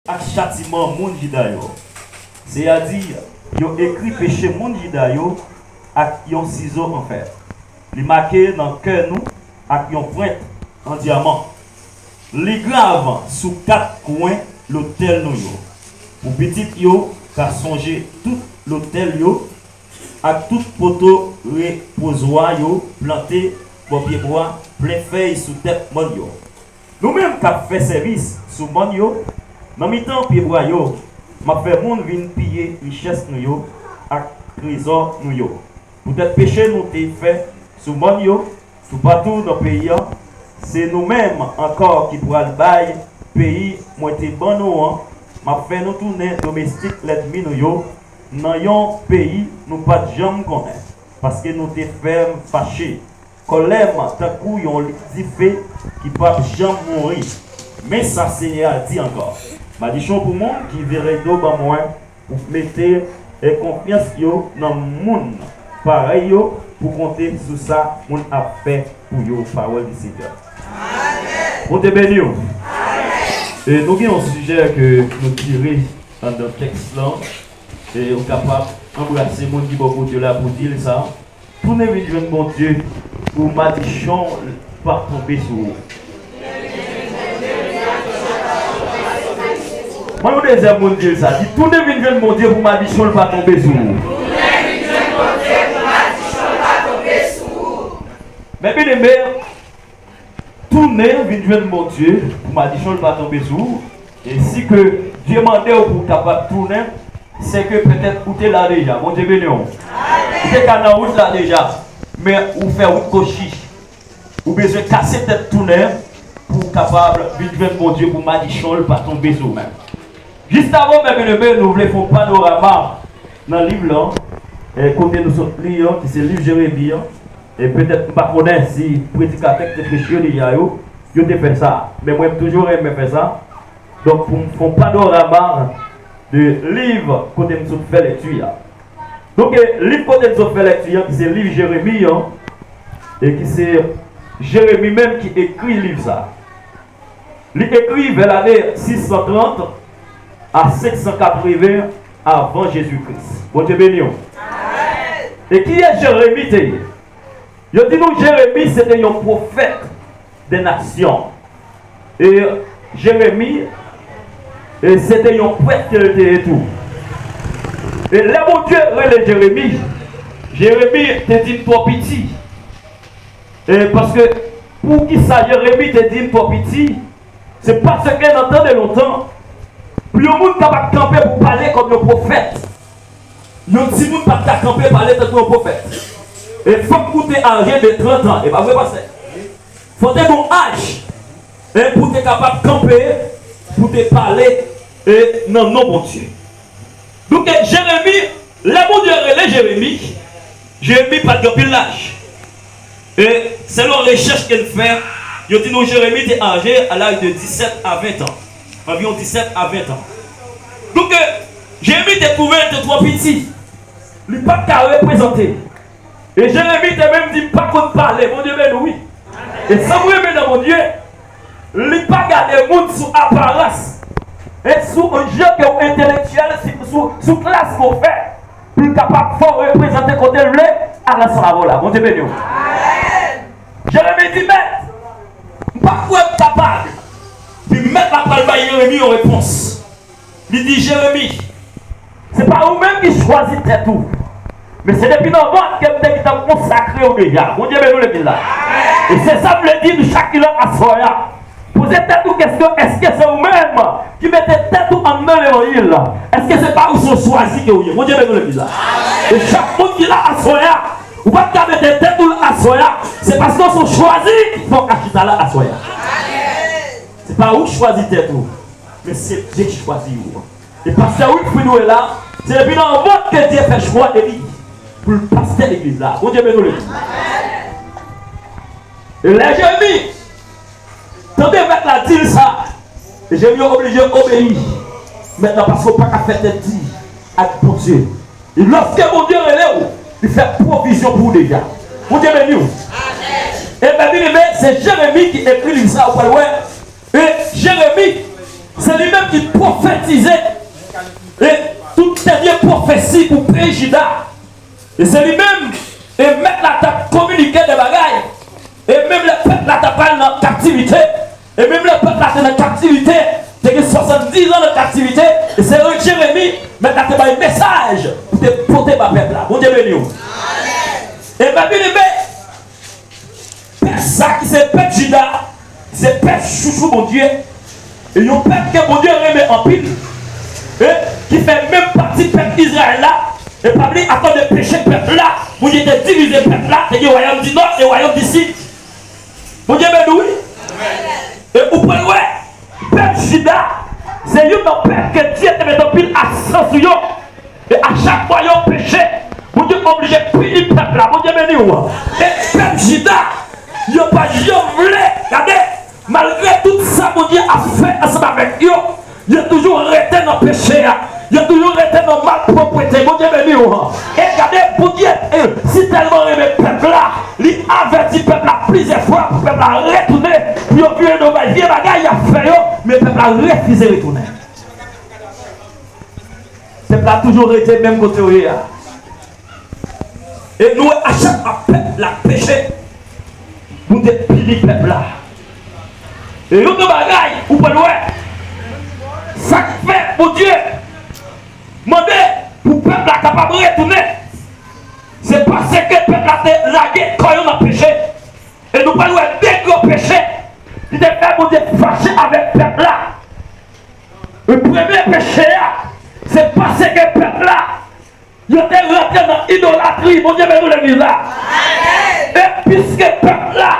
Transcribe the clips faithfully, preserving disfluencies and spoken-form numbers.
ak chatiman moun Jida yo. Seyè a di, yo ekri peche moun Jida yo ak yon sizo an fè. Li make nan kè nou ak yon pwent an dyaman. Li grav sou kat kwen lotèl nou yo, pou pitit yo ka sonje tout lotèl yo ak tout poto repozwa yo plante bò pyebwa plen fèy sou tèt mòn yo. Nou menm k ap fè sèvis sou mòn yo, nan mitan pyebwa yo, m ap fè moun vin piye richès nou yo ak trezò nou yo. Poutèt peche nou te fè sou mòn yo, toupatou nan peyi a, se nou menm ankò ki pral bay peyi mwen te ban nou an. M ap fè nou tounen domestik lènmi nou yo, nan yon peyi nou pa t janm konnen, paske nou te fè m fache. Kòlè m tankou yon dife ki p ap janm mouri. Men sa Senyè a di ankò, madichon pou moun ki vire do ban mwen, pou mete e konfyans yo nan moun parèy yo, pou konte sou sa moun ap fè pou yo. Pawòl di Senyè. Bondye beni w. E nou gen yon sijè ke nou tire anndan tèks lan. E ou kapab anbrase moun ki bò kote w la pou di l sa. Tounen vin jwenn Bondye pou madichon l pa tonbe sou ou. Mwen yon dezyèm moun di l sa, di, tounen vin jwenn Bondye pou madichon l pa tonbe sou ou. Mè byeneme, tounen vin jwenn Bondye pou madichon l pa tonbe sou ou. E si ke Dye mande w pou w kapab tounen, se ke petèt ou te la deja. Bondye beni w. Ou te ka nan wout la deja, men ou fè wout kochi. Ou bezwen kase tèt tounen pou w kapab vin jwenn Bondye pou madichon l pa tonbe sou ou menm. Jis avan, mè byeneme, nou vle fè yon panorama nan liv lan, e, kote nou sot li an, ki se liv Jeremi an. E petèt, m pa konnen si predikatè k te preche yo deja yo, yo te fè sa. Men mwen, m toujou renmen fè sa. Donk, pou m fè yon panorama de liv kote m sot fè lekti a. Donk, e, liv kote m sot fè lekti a, ki se liv Jeremi an, e ki se Jeremi menm ki ekri liv sa. Li ekri vè lane sis san trant a senk san katreven avan Jezi Kris. Bondye beni w. E kiyès Jeremi te ye? Yo di nou Jeremi se te yon pwofèt de nasyon. E Jeremi, e se te yon prèt ke l te ye tou. E lè Bondye rele Jeremi, Jeremi te di l twò piti. E paske, poukisa Jeremi te di l twò piti? Se paske nan tan de lontan, pou yon moun kapab kanpe pou pale kòm yon pwofèt, yon timoun pa t ka kanpe pale tankou yon pwofèt. E fòk ou te aje de trant an, e pa vre, pastè? Fò te gen yon aj, e pou te kapab kanpe, pou te pale, e nan non Bondye. Donk, Jeremi, lè Bondye rele Jeremi, Jeremi pa t gen anpil laj. E selon rechèch ke n fè, yo di nou Jeremi te aje a laj de disèt a ven an. Anviwon disèt a ven an. Donk, Jeremi te twouve l te twò piti. Li pa t ka reprezante. E Jeremi te menm di, "M pa konn pale." Bondye beni w, wi. E sa m renmen nan Bondye, li pa gade moun sou aparans. E sou jan ke w entelektyèl, si, sou, sou klas ke w fè, pou l kapab fè w reprezante kote l vle al ansanm avè w la. Bondye beni w. Jeremi di, "Mèt, m pa kwè m kapab." Epi mèt la pral bay Jeremi yon repons. Li di, "Jeremi, se pa ou menm ki chwazi tèt ou, men se depi nan vant ke m te gentan konsakre w deja." Bondye beni w legliz la. E se sa m vle di nou chak ki la aswè a. Poze tèt ou kesyon, èske se ou menm ki mete tèt ou anndan levanjil la? Èske se pa ou, se yon chwazi ke ou ye? Bondye beni w legliz la. E chak moun ki la aswè a, ou pa t ka mete tèt ou la aswè a, se paske se yon chwazi ki fè w ka chita la aswè a. Se pa ou k chwazi tèt ou, men se Dye ki chwazi ou. E pastè Wilfrid ou wè la, se depi nan vant ke Dye fè chwa de li pou l pastè legliz la. Bondye beni w legliz. E lè Jeremi tande mèt la di l sa, e Jeremi oblije obeyi mèt la, paske w pa ka fè tèt di ak Bondye. E lòske Bondye rele w, li fè pwovizyon pou ou deja. Bondye beni w. E byen eme, se Jeremi ki ekri liv sa, ou pral wè. E Jeremi, Se li menm ki pwofetize e tout dènye pwofesi pou peyi Jida. E se li menm, e mèt la t ap kominike de bagay. E menm lè pèp la t ap pral nan kaptivite, e menm lè pèp la te nan kaptivite, te gen swasanndiz an nan kaptivite, e se Jeremi, mèt la te bay mesaj pou te pote ba pèp la. Bondye beni w. E mwen byen eme, pèp sa ki se pèp Jida, se pèp chouchou Bondye. E yon pèp ke Bondye renmen anpil. E ki fè menm pati pèp Izrayèl la. E pa bliye, akoz de peche pèp la, Bondye te divize pèp la, te gen wayòm di nò e wayòm di sid. Bondye beni w, wi. E ou pral wè, pèp Jida, se youn nan pèp ke Dye te mete anpil aksan sou yo. E a chak fwa yo peche, Bondye oblije pini pèp la. Bondye beni w. E pèp Jida, yo pa janm vle, gade, malgre tout sa Bondye ap fè ansanm avèk yo, yo toujou rete nan peche a. Yo toujou rete nan malpwòpte. Bondye beni w. E gade, Bondye, e, si tèlman renmen pèp la, li avèti pèp la plizyè fwa pou pèp la retounen, pou yo vire do bay vye bagay y ap fè yo, men pèp la refize retounen. Pèp la toujou rete menm kote yo ye a. E nou wè, a chak fwa pèp la peche, Bondye pini pèp la. E yon lòt bagay, ou pral wè, sa k fè Bondye mande pou pèp la kapab retounen, se paske pèp la te lage kò yo nan peche. E nou pral wè de gran peche ki te fè Bondye fache avèk pèp la. E premye peche a, se paske pèp la, yo te rantre nan idolatri. Bondye beni w, legliz la. E piske pèp la,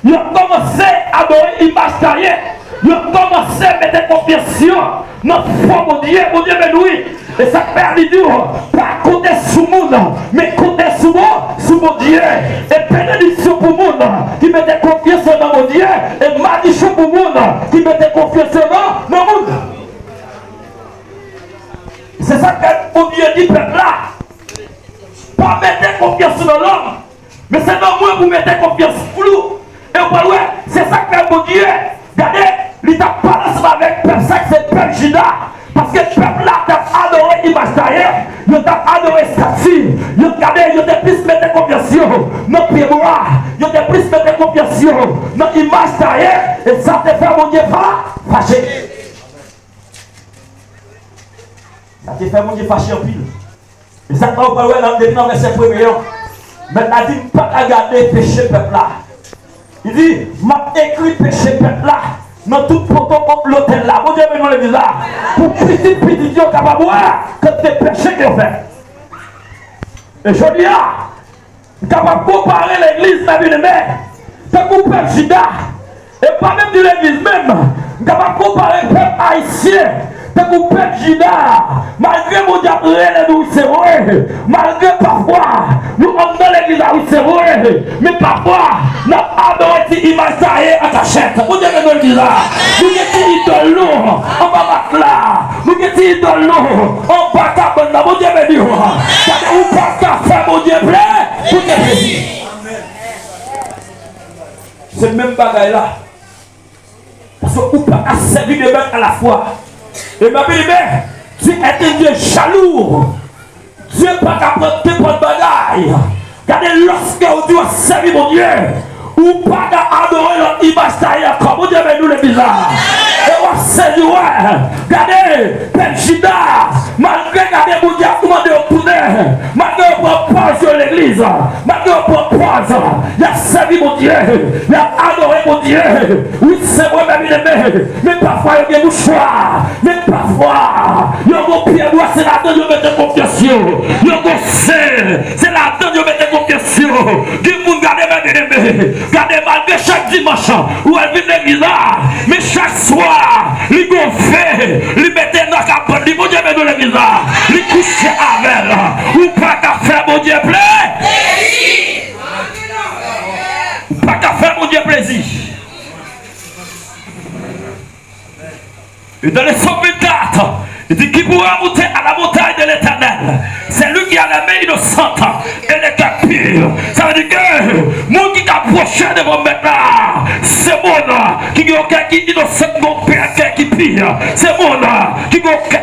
yo kòmanse adore imaj taye, yo kòmanse mete konfyans yo nan fo bondye. Bondye beni w, wi. E sa k fè li di w, pa konte sou moun, men konte sou Bon-, sou Bondye. E benediksyon pou moun ki mete konfyans yo nan Bondye, e madichon pou moun ki mete konfyans yo nan, nan moun. Se sa k fè Bondye di pèp la, pa mete konfyans ou nan lòm, men se nan mwen pou mete konfyans ou. E w pral wè, se sa k fè Bondye, gade, li t ap pale ansanm avèk pèp sa ki se pèp Jida, paske pèp la t ap adore imaj taye, yo t ap adore estati, yo, gade, yo te plis mete konfyans yo nan pyebwa, yo te plis mete konfyans yo nan imaj taye, e sa te fè Bondye fa-, fache. Sa te fè Bondye fache anpil. E sa w pral wè nan, depi nan vèsè premye an, Mèt la di, "M pa ka gade peche pèp la." Li di, "M ap ekri peche pèp la nan tout poto lotèl la." Bondye beni w, legliz la. Pou pitit pitit yo kapab wè kantite peche ke yo fè. E jodi a, m kapab konpare legliz, mè byeneme, tankou pèp Jida. E pa menm di legliz menm, m kapab konpare pèp ayisyen tankou pèp Jida. Malgre Bondye ap rele nou, wi, se vre. Malgre pafwa nou anndan legliz la, wi, se vre. Men pafwa n ap adore ti imaj taye an kachèt. Bondye beni legliz la. Nou gen ti idòl nou anba matla. Nou gen ti idòl nou anba kabann nan. Bondye beni w. Gade, ou pa ka fè Bondye plè, Bondye plezi. Se menm bagay la. Paske ou pa ka sèvi de bèt alafwa. E mè byeneme, Dieu est un Dieu jaloux. Dye pa ka pran nenpòt bagay. Gade, lòske ou di w ap sèvi Bondye, ou pa ka adore lòt imaj taye ankò. Bondye beni w, legliz la. E w ap sèvi, wè. Gade, pèp Jida, malgre, gade, Bondye ap mande yo tounen, malgre yo pran pòz yo legliz, malgre yo pran pòz y ap sèvi Bondye, y ap adore Bondye. Wi, se vre, mè byeneme. Men pafwa yo gen mouchwa. Men pafwa yo gen pyebwa, se ladan yo mete konfyans yo. Yo gen sen, se ladan yo mete konfyans yo. Gen moun, gade, mè byeneme, gade, malgre chak dimanch ou wè l vin legliz la, men chak swa li gen yon ve li mete nan kabann li. Bondye beni w, legliz la. Li kouche avè l. Ou pa ka fè Bondye plè. Ou pa ka fè Bondye plezi. Et dans le psaume vingt-quatre, il dit, "Qui pourra monter à la montagne de l'Éternel? C'est lui qui a la main innocente et le cœur pur." Sa vle di ke moun ki ka pwoche devan Mèt la, se moun ki gen yon kè ki inosan, ki gen yon kè ki Di, se moun ki gon kè